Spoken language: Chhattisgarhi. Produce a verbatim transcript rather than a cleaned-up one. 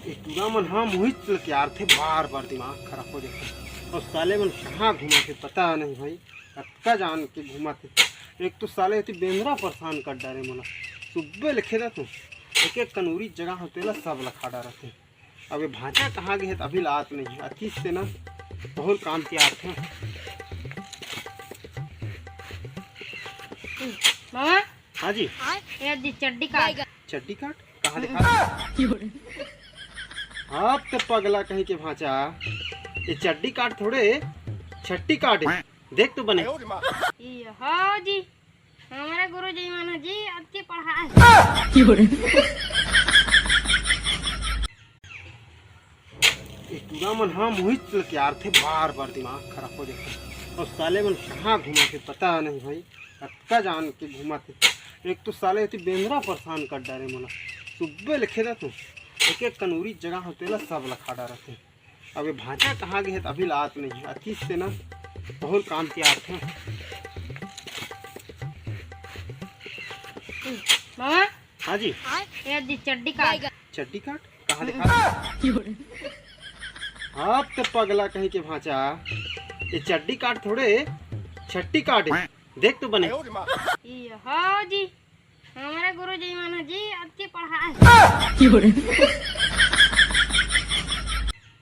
ये टूरा मन ह मुहिच ल तियारथे, बार बार दिमाग खराब हो जाथे। अउ साले मन कहाँ घुमाथे पता नहीं भाई, कतका जान के घुमाथे। एक तो साले एती बेंदरा परेशान कर डारे मोला, सुब्बे ले खेदत हों, एक एक कनूरी जगह होथे तेला सब ल खा डारथे। अब ये भांचा कहाँ गे हे, अभी ल आत नहीं हे। अतीस से ना बहुत काम तियारथे। मामा, हाँ जी। ये जी चड्डी काट। चड्डी काट? कहाँ देखा? अब तो पगला कहीं के भांचा, ये चड्डी काट थोड़े, छट्टी काट हे। देख तो बने। ये हो जी, हमारे गुरुजी मन ह जी अच्छी पढ़ाए। ये टूरा मन ह मुहिच ल तियारथे, बार बार दिमाग खराब हो जाथे। अउ साले मन कहाँ घुमाथे पता नहीं भाई, कतका जान के घुमाथे। एक तो साले एती बेंदरा परेशान कर डारे मोला, सुब्बे ले खेदत हों, एक एक कनूरी जगह होथे तेला सब ल खा डारथे। अब ये भांचा कहाँ गे हे, अभी ल आत नहीं हे। अतीस से ना बहुत काम तियारथे। मामा, हाँ जी। ये जी चड्डी काट। चड्डी काट? कहाँ देखा? अब तो पगला कहीं के भांचा, ये चड्डी काट थोड़े, छट्टी काट हे। देख तो बने। ये हो जी, हमारे गुरुजी मन ह जी अच्छी पढ़ाए।